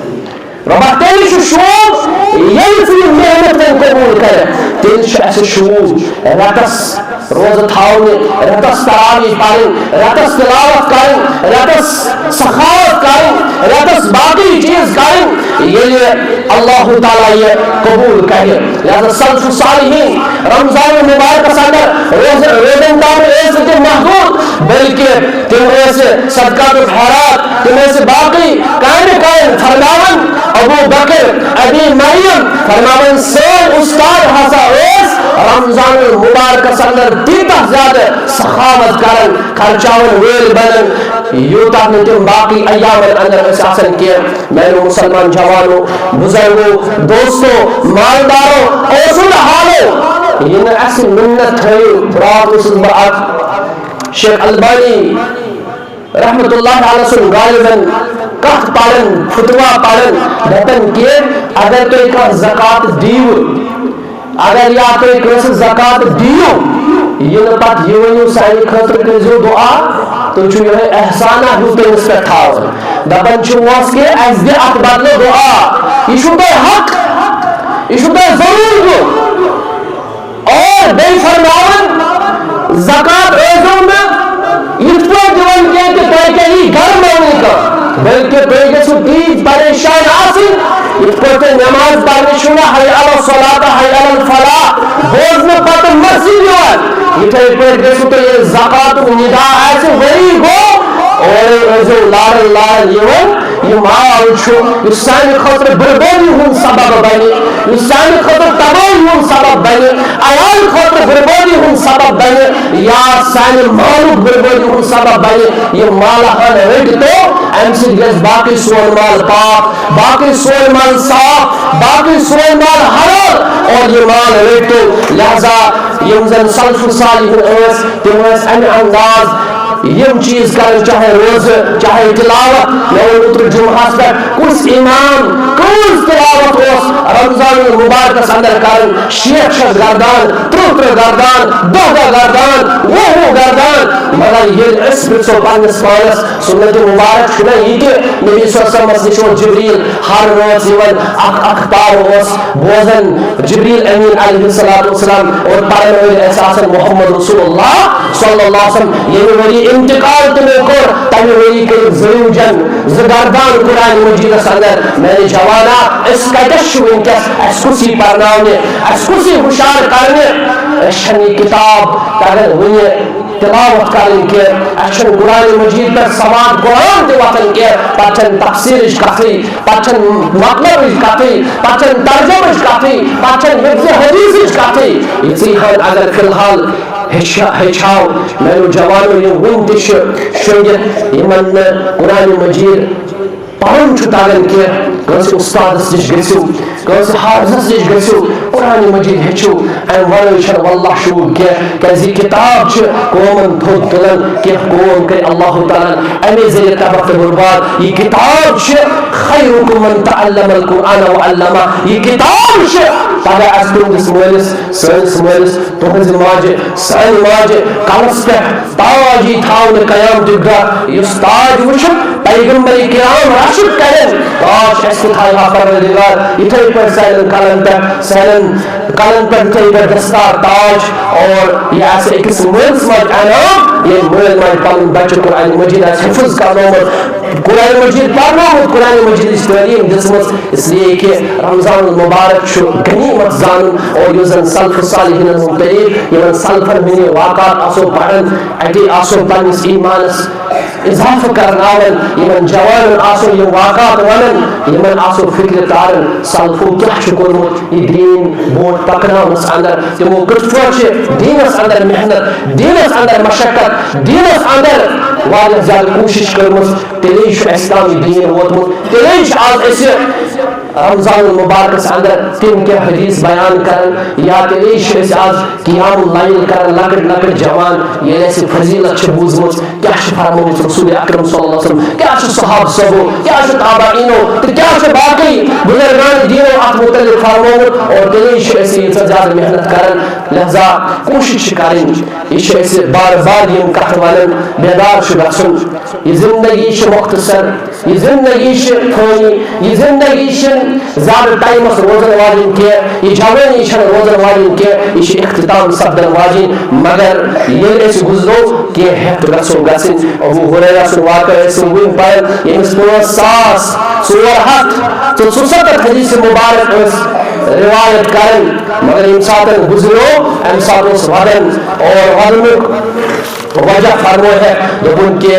رۄبا، تیٚلہِ چھُ شوٗب، ییٚلہِ ژٕ یہِ محنت وۄنۍ قبوٗل کرکھ، تیٚلہِ چھُ اَسہِ شوٗب رٮ۪تس روزٕ تھاونہِ، رٮ۪تس تراویح پرٕنۍ، رٮ۪تس تلاوت کرٕنۍ، رٮ۪تس سخاوت کرٕنۍ، رٮ۪تس باقٕے چیٖز کرٕنۍ، ییٚلہِ اللہ تعالیٰ یہِ قبوٗل کرِ۔ لہذا سلف صالحین رمضان المبارکس اندر روزٕ، روزن تام ٲسۍ نہٕ تِم محدوٗد، بلکہِ تِم ٲسۍ صدقات و خیرات، تِم ٲسۍ باقٕے کامہِ کران۔ فرماوان ابو بکر، ابی مریم، فرماوان سٲنۍ استاد ہسا ٲسۍ رمضان المبارکس اندر تیٖتاہ زیادٕ سخاوت کران، خرچاون وٲلۍ بنان، یوٗتاہ نہٕ تِم باقٕے ایامن اندر ٲسۍ آسان کینٛہہ۔ میانیو مسلمان جوانو، بزرگو، دوستو، مالدارو، اوسُنٛد حالو، یہِ نہٕ اَسہِ منت تھٲیِو۔ راتھ اوسُس بہٕ اکھ شیخ البانی رحمت اللہ تعالیٰ سُنٛد غالباً کتھ پران، فتوا پران، دپان کہِ اگر تُہۍ کانٛہہ زکوٰۃ دِیِو، اگر یا تُہۍ کٲنٛسہِ زکوٰۃ دِیِو، یہِ نہٕ پتہٕ یہِ ؤنِو سانہِ خٲطرٕ کٔرۍزیو دُعا، تُہۍ چھِو یِہوٚے احسانہ ہیوٗ تٔمِس پٮ۪ٹھ تھاوان۔ دپان چھِوس کہِ اَسہِ دِ اتھ بدلہٕ دُعا، یہِ چھُو تۄہہِ حق، یہِ چھُو تۄہہِ ضروٗر دیُن۔ اور بیٚیہِ فرماوان، زکوٰۃ ٲسۍزیو نہٕ یِتھ پٲٹھۍ دِوان کینٛہہ کہِ تۄہہِ کیٛاہ یی گرٕ ماننہٕ کانٛہہ، بلکہِ تُہۍ گٔژھِو تیٖتۍ پریشان آسٕنۍ، یِتھ پٲٹھۍ تۄہہِ نماز پرنہِ چھُو نہ حی علی الصلاۃ، حی علی الفلاح بوزنہٕ پتہٕ مسجد یِوان، یِتھَے پٲٹھۍ گٔژھِو تُہۍ ییٚلہِ زکوٰتُک ندا آسہِ، ؤری گوٚو، اورَے ٲسۍزیو لاران لاران یِوان۔ یہِ مال چھُ، یُس سانہِ خٲطرٕ بربٲدی ہُنٛد سبب بنہِ، یُس سانہِ خٲطرٕ تبٲہی ہُنٛد سبب بنہِ، عیال خٲطرٕ بربٲدی ہُنٛد سبب بنہِ، یا سانہِ مالُک بربٲدی ہُنٛد سبب بنہِ، یہِ مال ہن رٔٹۍ تو، امہِ سۭتۍ گژھِ باقٕے سون مال پاک، باقٕے سون مال صاف، باقٕے سون مال حلال، اور یہِ مال رٔٹِو۔ لہذا یِم زن سلف صالحین ٲسۍ، تِم ٲسۍ امہِ انداز یِم چیٖز کران، چاہے روزٕ، چاہے تلاوت۔ مےٚ ووٚن اوترٕ جمعہس پٮ۪ٹھ، کُس امام، کُس تلاوت اوس رمضان المبارکس اندر کران؟ شیٹھ شیٹھ گردان، ترٕہ ترٕہ گردان، دہ دہ گردان، وُہ وُہ گردان۔ مگر ییٚلہِ أسۍ پرژھو پننِس پانس، سنت مبارک چھُنہ یہِ کہِ نبی صلی اللہ علیہ وسلمس نِش اوس جبریل ہر رٲژ یِوان، اکھ اکھ پارٕ اوس بوزان جبریل امین علیہ الصلوۃ والسلام اور پرن وٲلۍ ٲسۍ آسان محمد رسول اللہ صلی اللہ علیہ وسلم۔ ییٚمہِ ؤری انتقال تِمو کوٚر، تمہِ ؤری کٔرِکھ زٲوجن زٕ گردان قرآن مجیدس اندر۔ میانہِ جوانا، أسۍ کتٮ۪س چھِ وٕنکیٚس؟ اسہِ کُس یی پرناونہِ؟ اسہِ کُس یی ہُشار کرنہِ؟ أسۍ چھنہٕ یہِ کتاب تگان وُنہِ تلاوت کرٕنۍ کینٛہہ، اسہِ چھُنہٕ قرآن مجید پٮ۪ٹھ سواد قرآن تہِ وۄتھان کینٛہہ، پتہٕ چھنہٕ تفسیرٕچ کتھٕے، پتہٕ چھنہٕ مطلبٕچ کتھٕے، پتہٕ چھنہٕ ترجمٕچ کتھٕے، پتہٕ چھنہٕ حفظ حدیثٕچ کتھٕے۔ یِژٕے ہن اگر فی الحال ہیٚچھا-، ہیٚچھاو میانیو جوانو، یِم وُنہِ تہِ چھِ شۄنٛگِتھ، یِمن نہٕ قرآن مجید پرُن چھُ تگان کینٛہہ، کٲنٛسہِ اُستادس نِش گٔژھِو، کٲنٛسہِ حافظس نِش گٔژھِو، قرآن مجید ہیٚچھِو۔ امہِ ورٲے چھنہٕ واللہ شوٗب کینٛہہ، کیازِ یہِ کتاب چھِ قومن تھوٚد تُلان، کینٛہہ قوم کرِ اللہ تعالیٰ ہن امے ذٔریعہٕ تباہ تہٕ برباد۔ یہِ کتاب چھِ خیرکم من تعلم القرآن وعلمہ۔ یہِ کتاب چھِ پگاہ اسہِ تُہنٛدِس مٲلِس، سٲنِس مٲلِس، تُہنٛزِ ماجہِ، سانہِ ماجہِ کلس پٮ۪ٹھ تاج یی تھاونہٕ قیامتُک دۄہ۔ یُس تاج وٕچھُن پیغمبر کرام رشک کرن، تاج اَسہِ تہِ تھایہِ ہا پروردگار یِتھے پٲٹھۍ سانٮ۪ن کلن پٮ۪ٹھ، سانٮ۪ن کلن پٮ۪ٹھ یِتھے پٲٹھۍ دستار تاج۔ اور یہِ آسہِ أکِس مٲلِس ماجہِ انعام، ییٚلہِ مٲلۍ ماجہِ پنُن بچہِ قرآن مجید آسہِ حفظ کرنومُت، قرآن مجید پرنومُت، قرآن مجیدٕچ تعلیٖم دِژمٕژ۔ اس لیے کہ رمضان المبارک چھُ غنیمت زانُن، اور یُس زن سلف صالحینن ہُنٛد طریٖقہٕ، یِمن سلفن ہٕنٛدۍ واقعات آسو پران، اتے آسو پننِس ایمانس اضافہٕ کرناوان، یِمن جوانن آسو یِم واقعات ونان، یِمن آسو فکرِ تاران سلفو کیٛاہ چھُ کوٚرمُت یہِ دیٖن برونٛٹھ پکناونس اندر، تِمو کِتھ پٲٹھۍ چھِ دیٖنس اندر محنت، دیٖنس اندر مشقت، دیٖنس اندر واریاہ زیادٕ کوٗشش کٔرمٕژ۔ تیٚلے چھُ اَسہِ تام یہِ دیٖن ووتمُت، تیٚلے چھِ آز أسۍ رمضان المبارکس اندر تِم کینٛہہ حدیث بیان کران، یا تیٚلے چھِ أسۍ آز قیام اللیل کران، لۄکٕٹۍ لۄکٕٹۍ جوان، ییٚلہِ اَسہِ فضیلت چھِ بوٗزمٕژ، کیٛاہ چھِ فرمٲومٕژ رسول اکرم صلی اللہ علیہ وسلم، کیٛاہ چھِ صحابہ صٲبو، کیٛاہ چھِ تابعینو، تہٕ کیٛاہ چھِ باقٕے بزرگان دیٖنو اتھ متعلق فرمومُت، اور تیٚلے چھِ أسۍ ییٖژاہ زیادٕ محنت کران۔ لہذا کوٗشش چھِ کرٕنۍ، یہِ چھِ أسۍ بار بار یِم کتھٕ ونان، بیدار چھُ گژھُن۔ یہِ زندگی چھِ مختصر، یہِ زندگی چھِ فٲنی، یہِ زندگی چھِنہٕ زیادٕ ٹایمس روزن واجِنۍ کینٛہہ، یہِ جوٲنی چھَنہٕ روزن واجِنۍ کینٛہہ، یہِ چھِ اختتام سپدن واجِنۍ۔ مگر ییٚلہِ أسۍ گُزرو، کینٛہہ ہٮ۪تھ گژھو گژھٕنۍ۔ ابو ہریرہ سُنٛد واقعہٕ ٲسۍ تِم وٕنۍ پران، ییٚمِس پانٛژھ ساس ژور ہتھ تہٕ ژُسَتتھ حدیث مبارک ٲسۍ روایت کران، مگر ییٚمہِ ساتہٕ گُزریو، امہِ ساتہٕ اوس ودان، اور ودنُک وجہ فرمو ہے، دوٚپُن کہ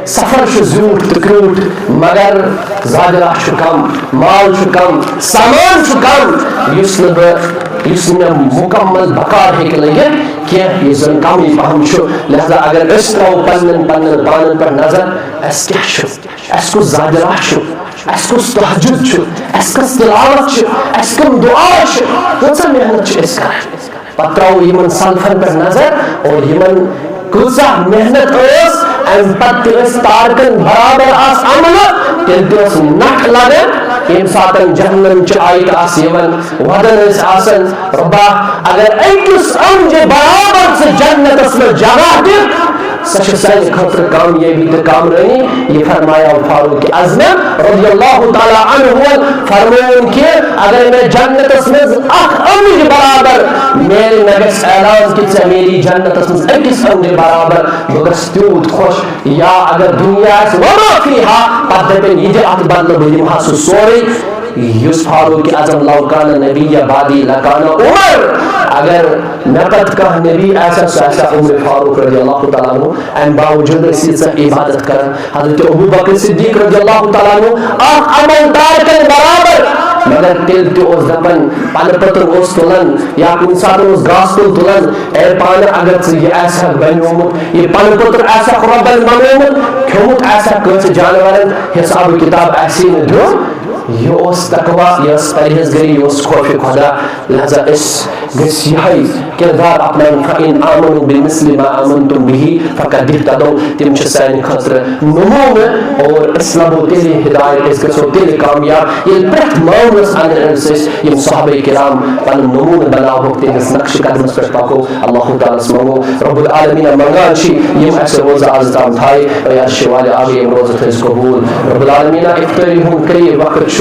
سفر چھُ زیوٗٹھ تہٕ کرٛوٗٹھ، مگر زادِ راہ چھُ کم، مال چھُ کم، سامان چھُ کم، یُس نہٕ بہٕ، یُس نہٕ مےٚ مُکمل بکار ہیٚکہِ لٔگِتھ کینٛہہ، یُس زن کمٕے پہم چھُ۔ لہذا اگر أسۍ ترٛاوو پننٮ۪ن، پننٮ۪ن پانن پٮ۪ٹھ نظر، اَسہِ کیٛاہ چھُ، اَسہِ کُس زادِ راہ چھُ، اَسہِ کُس تہجد چھُ، اَسہِ کۄس تلاوت چھِ، اَسہِ کٕم دُعا چھِ، کۭژاہ محنت چھِ أسۍ کران۔ پتہٕ ترٛاوو یِمن سلفن پٮ۪ٹھ نظر اور یِمن کۭژاہ محنت ٲس، امہِ پتہٕ تہِ ٲسۍ تارکن برابر آس عملہٕ، تیٚلہِ تہِ ٲس نٹھ لگان۔ ییٚمہِ ساتہٕ جہنم چہِ آیتہٕ آسہٕ یِوان، ودان ٲسۍ آسان، رۄبا، اگر أکِس عملہِ برابر ژٕ جنتس منٛز جگہ دِکھ، سۄ چھِ سانہِ خٲطرٕ کامیٲبی تہٕ کامرٲنی۔ یہِ فرمایو فاروق اعظم رضی اللہ تعالیٰ عنہ فرمٲوُن کہ اگر مےٚ جنتس منٛز اکھ عملہِ برابر میلہِ، مےٚ گژھِ اعلان کہ ژےٚ میلی جنتس منٛز أکِس عملہِ برابر، بہٕ گژھٕ تیوٗت خۄش۔ یا اگر دُنیا آسہِ وما فیہا، پتہٕ دپن یہِ دِ اتھ بدلہٕ، بہٕ دِمہٕ ہا سُہ سورُے۔ یُس فاروق اعظم، لو کان نبی بعدی لکان عمر، اگر مےٚ پتہٕ کانٛہہ نبی آسہِ ہا، سُہ آسہِ ہا عمر فاروق رضی اللہ تعالیٰ عنہ۔ امہِ باوجود ٲسۍ ییٖژاہ عبادت کران۔ حضرت ابو بکر صدیق رضی اللہ تعالیٰ عنہ اکھ عمل تارکن برابر، مگر تیٚلہِ تہِ اوس دپان، پنہٕ پٔتٕر اوس تُلان یا کُنہِ ساتہٕ اوس گاسہٕ کُل تُلان، اے پانہٕ اگر ژٕ یہِ آسہِ ہکھ بنیومُت، یہِ پنہٕ پٔتٕر آسہِ ہکھ رۄبن بنومُت، آمُت آسہِ ہا کٲنٛسہِ جانورن حساب کتاب آسہِ نہٕ دیُن۔ یہِ اوس تقوی، یہِ ٲس پرہیزگٲری، یہِ اوس خوف خدا۔ لہذا أسۍ گٔژھۍ یِہوٚے کردار اپناوُن، فَإِنْ آمَنُوا بِمِثْلِ مَا آمَنْتُمْ بِهِ فَقَدِ اهْتَدَوْا۔ تِم چھِ سانہِ خٲطرٕ نموٗنہٕ، اور أسۍ لَبو تیٚلہِ ہدایت، أسۍ گژھو تیٚلہِ کامیاب، ییٚلہِ پرٛٮ۪تھ معاملَس اندر أمِس أسۍ یِم صحابہ کرام پَنُن نموٗنہٕ بناوہوکھ، تِہنٛدِس نقشہِ قدمَس پٮ۪ٹھ پَکو۔ اللہ تعالیٰ ہَس منٛگو، رب العالمین منٛگان چھِ، یِم اَسہِ روزٕ آز تام تھایہِ، اے عرشہِ والہِ آگہٕ، یِم روزٕ تھٲیِز قبوٗل۔ رب العالمین افطٲری ہُنٛد قریب وقت چھُ،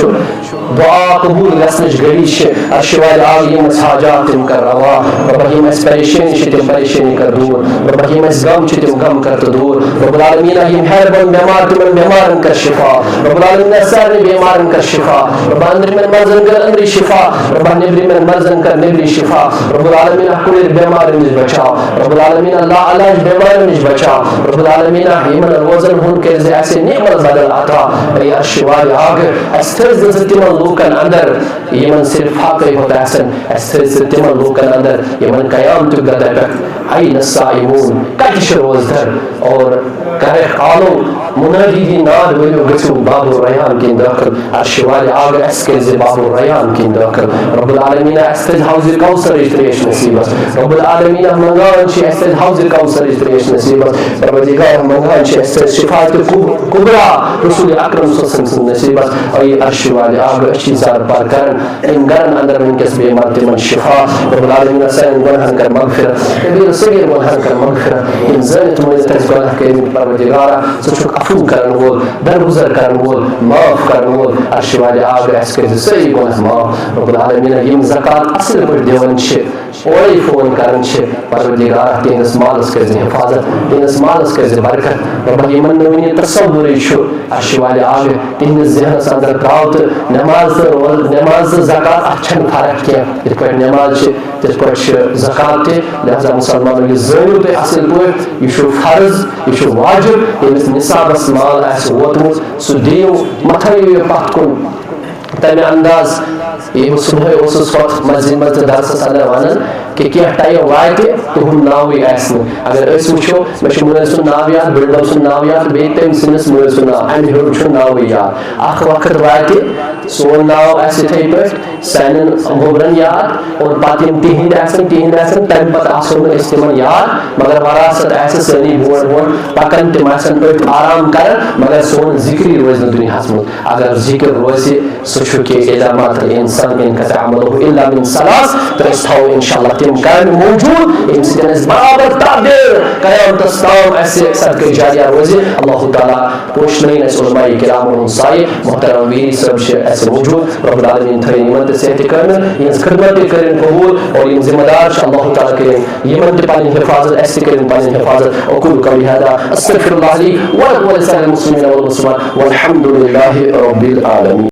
دعا قبول گژھنٕچ گھڑی چھِ۔ عرشہِ والہِ آگہٕ، یِم اَسہِ حاجات تِم کر روا۔ رۄبہ، یِم اَسہِ پریشٲنی چھِ، تِم پریشٲنی کر دوٗر۔ رۄبہ، یِم اَسہِ غم چھِ، تِم غم کر تہٕ دوٗر۔ رب العالمین، یِم ہیربن بٮ۪مار، تِمن بٮ۪مارن کر شفا۔ رب العالمین، سارنٕے بٮ۪مارن کر شفا۔ رۄبہ، أنٛدرِمٮ۪ن مرضن کر أنٛدری شفا۔ رۄبہ، نیٚبرِمٮ۪ن مرضن کر نیٚبری شفا۔ رب العالمین، کُلٮ۪ن بٮ۪مارن نِش بچاو۔ رب العالمین، لا علاج بٮ۪مارن نِش بچاو۔ رب العالمین، یِمن روزن ہُنٛد کٔرۍ زِ اَسہِ نعمت بدل عطا۔ اے عرشہِ والہِ آگہٕ، اَسہِ تھٲوزِ ژٕ تِمن لوٗکن اندر، یِمن صرف فاقے ہوت آسن، اَسہِ تھٲوزِ ژٕ تِمن لوٗکن اندر، یِمن قیامتُک دۄہ دپکھ، "أين الصائمون؟" کتہِ چھِ روزدر؟ اور کرکھ آلو، منادی دی ناد، ؤلِو گٔژھِو باب الریان کِنۍ دٲخل۔ عرشہِ والہِ آگہٕ، اَسہِ کٔرزِ باب الریان کِنۍ دٲخل۔ رب العالمین، اَسہِ تھٲوزِ حوضِ کوثرٕچ تریش نصیبس۔ رب العالمین، منگان چھِ، اَسہِ تھٲوزِ حوضِ کوثرٕچ تریش نصیبس۔ پروردگار، منگان چھِ، اَسہِ تھٲوزِ شفاعت کب-، کبریٰ رسول اکرم صلی اللہ علیہ وسلم سٕنٛز نصیبس۔ اے عرشہِ والہِ آگہٕ، أسۍ چھِ اظہار پر کران، یِم گرن اندر وٕنکیٚس بیمار، تِمن شفا۔ رب العالمین، سانٮ۪ن گۄناہن کر مغفرت، کبیٖر صغیٖر گۄناہن کر مغفرت۔ یِم زٲنِتھ مٲنِتھ اَسہِ گۄناہ کٔرمٕتۍ، پروردگارا، ژٕ چھُکھ عفو کرن وول، درگُزر کرن وول، معاف کرن وول۔ عرشہِ والہِ آگہٕ، اَسہِ کٔرزِ سٲری گۄناہ معاف۔ رب العالمین، یِم زکوٰۃ اصل پٲٹھۍ دِوان چھِ، اورے فون کران چھِ، پروردگارا، تِہنٛدِس مالس کٔرزِ حفاظت، تِہنٛدِس مالس کٔرزِ برکت۔ رۄبہ، یِمن نہٕ وُنہِ تصورٕے چھُ، عرشہِ والہِ آگہٕ، تِہنٛدِس ذہنس اندر تراو تہٕ نماز تہٕ روز-، نماز تہٕ زکوٰۃ، اتھ چھنہٕ فرق کینٛہہ۔ یِتھ پٲٹھۍ نماز چھِ، تِتھ پٲٹھۍ چھِ زکوٰۃ تہِ۔ لہذا مسلمانو، یہِ زٲنِو تُہۍ اصل پٲٹھۍ، یہِ چھُ فرض، یہِ چھُ واجب۔ ییٚمِس نصابس مال آسہِ ووتمُت، سُہ دِیِو، مہ تھٲیِو یہِ پتھ کُن۔ تمہِ انداز، ییٚلہِ بہٕ صبحٲے اوسُس پتہٕ مسجد منٛز تہٕ درسس اندر ونان کہِ کینٛہہ ٹایم واتہِ، تُہُنٛد ناوٕے آسہِ نہٕ۔ اگر أسۍ وٕچھو، مےٚ چھُ مٲلۍ سُنٛد ناو یاد، بٕڈبب سُنٛد ناو یاد تہٕ بیٚیہِ تٔمۍ سٕنٛدِس مٲلۍ سُنٛد ناو، امہِ ہیوٚر چھُنہٕ ناوٕے یاد۔ اکھ وقت واتہِ، سون ناو آسہِ یِتھے پٲٹھۍ سانٮ۪ن گوٚبرن یاد، اور پتہٕ یِم تِہنٛدۍ آسن، تِہنٛدۍ آسن، تمہِ پتہٕ آسو نہٕ أسۍ تِمن یاد، مگر وراثت آسہِ سٲنی برونٛٹھ برونٛٹھ پکان، تِم آسن أتھۍ آرام کران، مگر سون ذکری روزِ نہٕ دُنیاہس منٛز۔ اگر ذکر روزِ، سُہ چھُ کہِ اذا مات الانسان انقطع عمله الا من ثلاث، تہٕ أسۍ تھاوو انشاءاللہ تِم کامہِ موجود، ییٚمہِ سۭتۍ أسۍ برابر تابع قیامتس تام اسہِ صدقہ جاریہ روزِ۔ اللہ تعالیٰ پوشنٲیِن اسہِ علماء کرامن ہُنٛد سایہِ۔ محترم ویری صٲب چھِ اسہِ موجود، رب العالمین تھٲیِن یِمن تہِ صحت کامل، یِہنٛز خدمت تہِ کٔرِن قبول، اور یِم ذمہ دار چھِ، اللہ تعالیٰ کٔرِن یِمن تہِ پنٕنۍ حفاظت، اسہِ تہِ کٔرِن پنٕنۍ حفاظت۔ اقول قولی هذا، استغفر الله لي ولكم ولسائر المسلمين والمسلمات، والحمد لله رب العالمين۔